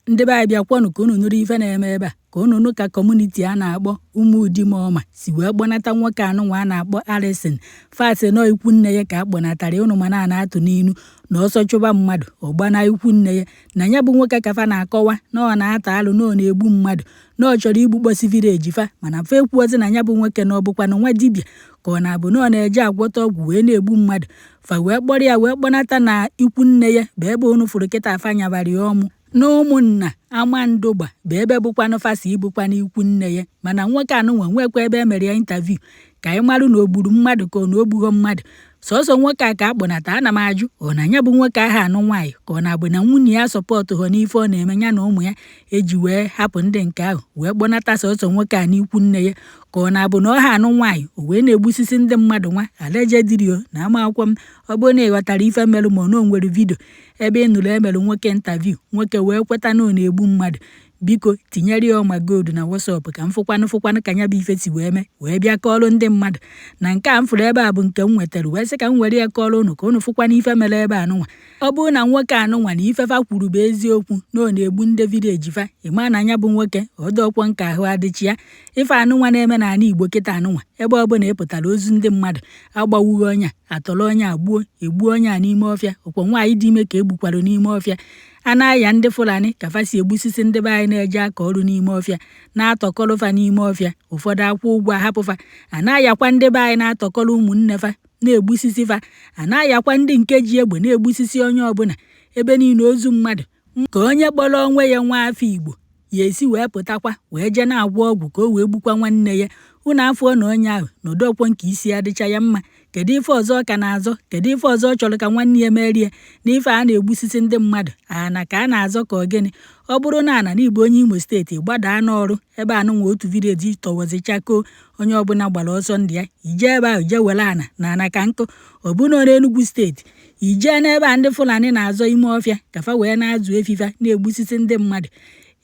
Ndị be anyị, bịakwanụ ka unu nụrụ ife na-eme ebe a, ka unu nụ ka community a na-akpọ Ụmụdimọma si wee kpọnata nwoke anụnwa a na-akpọ Alison. Fasị nọ ikwu nne ya ka a kpọnatara ya. Unu mana a na-atụ n'ilu na ọsọ chụba mmadụ, ọ gbana ikwu nne ya. Na ya bụ nwoke ka fa na-akọwa na ọ na-ata alụ, na ọ na-egbu mmadụ, na ọ chọrọ igbukpọsị village fa. Mana fa ekwuozi na ya bụ nwoke na ọ bụkwanụ nwa dibịa, ka ọ na-abụ na ọ na-eje agwọta ọgwụ wee na-egbu mmadụ. Fa wee kpọrọ ya wee kpọnata na ikwu nne ya, bụ ebe unu fụrụ kịta fa nyabara ya ọmụ na ụmụnna Amandụgba, bụ ebe bụkwanụ fasi ibụkwanụ ikwu nne ya. Mana nwoke anụnwa nwekwa ebe e mere ya interview ka anyị marụ na o gburu mmadụ ka ọ na o gbugho mmadụ. Sọsọ nwoke a ka a kpọnata. Ana m ajụ, ọ na ya bụ nwoke ahụ anụ nwaanyị, ka ọ na-abụ na nwunye ya support họ n'ife ọ na-eme ya na ụmụ ya, eji wee hapụ ndị nke ahụ wee kpọnata sọsọ nwoke a n'ikwu nne ya, ka ọ na-abụ na ọ ha anụ nwaanyị, o wee na-egbusisi ndị mmadụ nwa alejedrio na ama akwụkwọ m? Ọ bụrụ na ị ghọtara ife merụ, ma ọ na o nwere video ebe ị nụrụ emerụ nwoke interview, nwoke wee kweta na ọ na-egbu mmadụ, biko tinyere ya ọma gold na WhatsApp ka m fụkwanụ fụkwanụ ka ya bụ ife si wee mee, wee bịa kọọrọ ndị mmadụ. Na nke a m fụrụ ebe a bụ nke m nwetara, wee sị ka m were ya kọọrọ unu, ka unu fụkwanụ ife mere ebe a nụnwa. Ọ bụrụ na nwoke anụnwa na ife fa kwuru bụ eziokwu, na ọ na-egbu ndị village fa, ịma na anya bụ nwoke ọdọkwọ nke ahụ adịchi ya. Ife anụnwa na-eme n'ala Igbo kịta anụnwa, ebe ọbụla ị pụtara, ozu ndị mmadụ agbawughị onye a, atọrọ onye a, gbuo, egbuo onye a n'ime ọfịa. Ọkwa nwaanyị dị ime ka egbukwara n'ime ọfịa. A na-aya ndị Fulani ka fa si egbusisi ndị be anyị na-eje aka ọrụ n'ime ọfịa, na-atọkọrọ fa n'ime ọfịa. Ụfọdụ akwụ ụgwọ ahapụ fa. A na-ayakwa ndị be anyị na-atọkọrọ ụmụnne fa, na-egbusisi fa. A na-ayakwa ndị nke ji egbe na-egbusisi onye ọbụla. Ebe niile ozu mmadụ. Ka onye kpọrọ onwe ya nwa afọ Igbo ya esi wee pụtakwa wee jee na-agwọ ọgwụ ka o wee gbukwa nwanne ya? Unu afọ na onye ahụ n'ụdọkwọ nke isi adịcha ya mma. Kedu ife ọzọ ọ ka na-azọ? Kedu ife ọzọ ọ chọrọ ka nwanne ya merie n'ife a na-egbusisi ndị mmadụ? Ana ka a na-azọ, ka ọ gịnị? Ọ bụrụ na ana na Igbo, onye Imo Steeti gbadaa n'ọrụ ebe anụnwa, otu village tọwọzi chakoo, onye ọbụla gbara ọsọ ndị ya, ije ebe ahụ jee were ana na ana ka nkụ. Ọ bụ na Enugu Steeti, ijee n'ebe a ndị Fulani na-azọ ime ọfịa ka fa wee na-azụ efifa, na-egbusisi ndị mmadụ,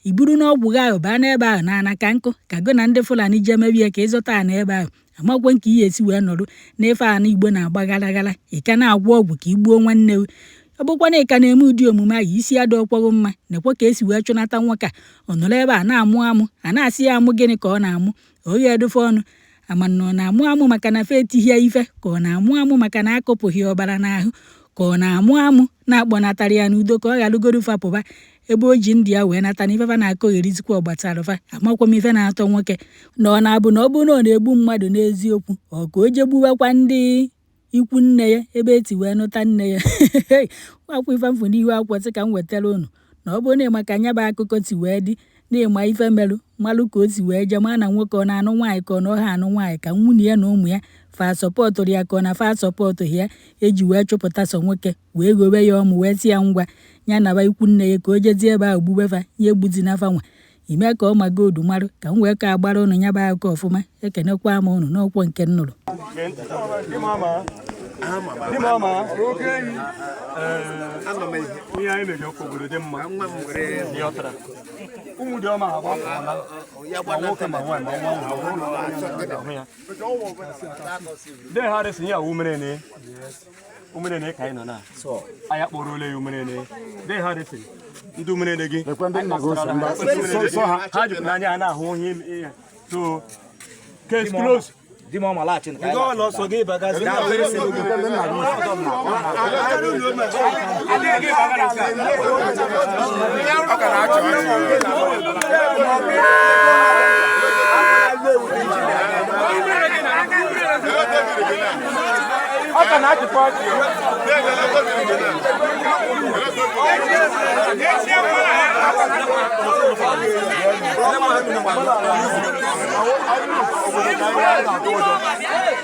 iburu n'ọgwụ gị ahụ baa n'ebe ahụ na ana ka nkụ, ka gụ na ndị Fulani jee mebie ka ịzụta ana ebe ahụ. Amakwe nke ihe esi wee nọrụ n'ife ana Igbo na-agba gara gara, ị ka na-agwọ ọgwụ ka igbuo nwanne gị. Ọ bụkwa na ị ka na-eme ụdị omume ahụ, isi adị ọkwọghị mma. Nekwa ka esi wee chụnata nwoke a, ọ nọrọ ebe a na-amụ amụ. A na-asị ya amụ gịnị ka ọ na-amụ? Oghe edufe ọnụ ama na ọ na-amụ amụ maka na fe etighi ya ife, ka ọ na-amụ amụ maka na akụpụghị ọbara n'ahụ, ka ọ na-amụ amụ na-akpọnatara ya n'udo ka ọ ghalụgoro fapụba ebe o ji ndị ya wee nata na ifefa na-akọgherizikwa ọgbasara fa. Amakwa m ife na-atọ nwoke na ọ na-abụ na ọ bụrụ na ọ na-egbu mmadụ n'eziokwu, ọ ka o jee gbuwakwa ndị ikwu nne ya ebe eti wee nụta nne ya. Akwụkwọ ife mfụ n'ihu akwụkwọ sị ka m wetara unu, na ọ bụrụ na ịma ka nya bụ akụkọ si wee dị, na ịma ife merụ, malụ ka o si wee jee, maa na nwoke ọ na-anụ nwaanyị ka ọ na ọha anụ nwaanyị, ka nwunye ya na ụmụ ya fa supportụrụ ya ka ọ na fa supportụghị ya, eji wee chụpụta sọ nwoke, wee ghowe ya ọmụ, wee sị ya ngwa, ya naba ikwu nne ya ka o jezie ebe ahụ gbuwe fa, ya egbuzina fa nwa. Ime ka ọ ma godu marụ ka m wee ka agbara ụnụ ya bụ akụkọ ọfụma. Ekenekwa m ụnụ n'ọkwọ nke m nụrụ. Di m ọma, ihe anyị mere ka obodo dị mma. Ịghọtara? Ụmụ dị ọma agbapụla, ma nwoke ma nwaanyị ma nwa nwa ahụ ya. De Harrison ya umerene. Umerene ka anyị nọ na. Anyị akpọrọ ya umerene. De Harrison, ndị umerene gị. Ha jikwa n'anya ha na-ahụ ihe ihe. So, case close. Di m ọma, laghachi. Nke ọla ọsọ gị bagazi. Ọ ka na-achị ọchị. Ọ ka na-achịkwa ọchị.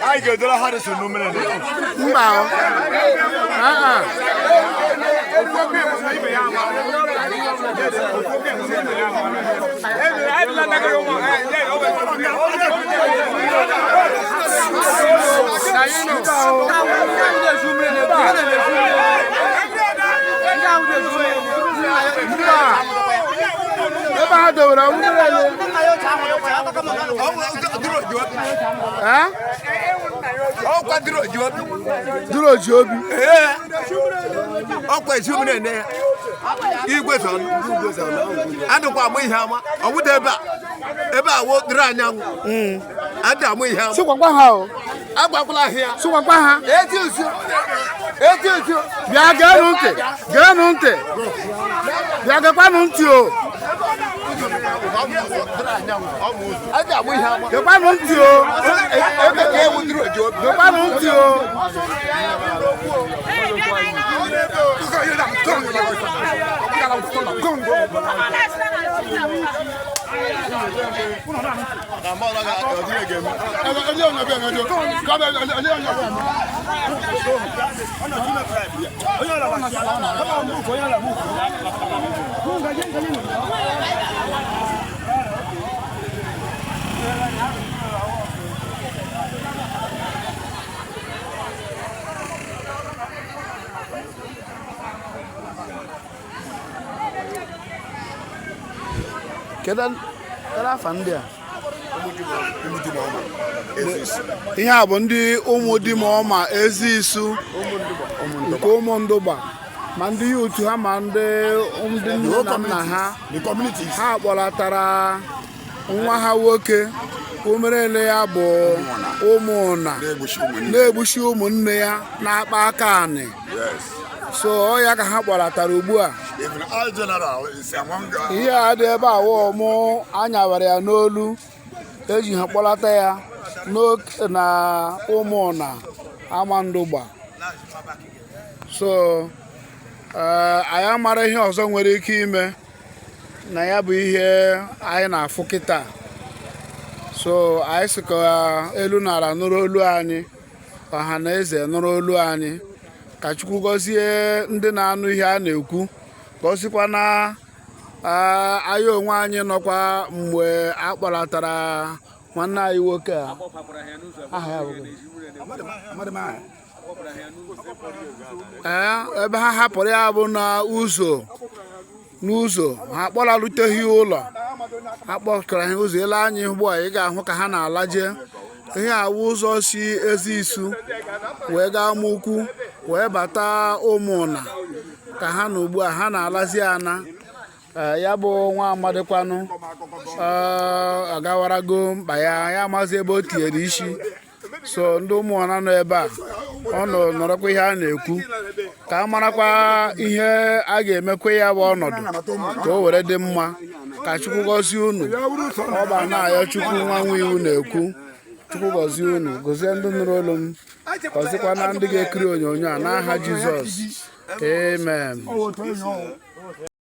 Anyị ga-edora Harrison n'umerene. Mba o. Ah, ah. Mba. Ebe ha dowere umerene. Eh? Ọkwa dịrị oji obi. Duru oji obi. Ee. Ọkwa ezi umerene ya. Igwe zọ adịkwa ama ihe ama ọwụda ebe a ebe a wo dịrị anyanwụ adị ama ihe ama. Sịkwakwa ha o. Agbakwala ahịa. Sịkwakwa ha. Eti nsu, eti nsu. Bịa geenụ ntị, geenụ ntị, bịa gekwanụ ntị o. Adị ama ihe ama. Gekwanụ ntị o. Ebe ka ewu dịrị oji obi. Gekwanụ ntị o. Kedu afa ndị a? Ihe a bụ ndị Ụmụdịmọma ezi isu nke Ụmụndụgba, ma ndị youth ha, ma ndị ndị nne na nna ha. Ha kpọlatara nwa ha nwoke umerele ya bụ ụmụnna na-egbuchi ụmụnne ya na-akpa aka anị. So ọ ya ka ha kpọlatara ugbu a. Ihe a dị ebe a wụ mụ anyawara ya n'olu eji ha kpọlata ya na Ụmụnna Amandụgba. So anyị amara ihe ọzọ nwere ike ime na ya bụ ihe anyị na-afụ kịta. So anyị sị ka elu nara nụrụ olu anyị, ọha na eze nụrụ olu anyị, ka Chukwu gọzie ndị na-anụ ihe a na-ekwu, gọzikwa na anyị onwe anyị nọkwa mgbe a kpọlatara nwanne anyị nwoke a. Aha ya bụ gịnị? Ee, ebe ha hapụrụ ya bụ n'ụzọ n'ụzọ ha kpọlaruteghị ụlọ, ha kpọkara ha ụzọ. Ele anya ugbu a, ị ga-ahụ ka ha na-alaje. Ihe awụ ụzọ si ezi isu wee gaa Amukwu wee bata Ụmụnna ka ha na ugbu a ha na-alazi ana. Ya bụ nwa amadịkwanụ agawarago mkpa ya, ya amazi ebe o tinyere isi. So ndị ụmụnna nọ ebe a, ọ nọ nọrọkwa ihe a na-ekwu ka a marakwa ihe a ga-emekwa ya bụ ọnọdụ ka o were dị mma. Ka Chukwu gọzie unu. Ọba na-ayọ Chukwu nwa nwa iwu na-ekwu, Chukwu gọzie unu, gọzie ndị nụrụ olu m, gọzikwa na ndị ga-ekiri onyonyo a n'aha Jizọs, amen.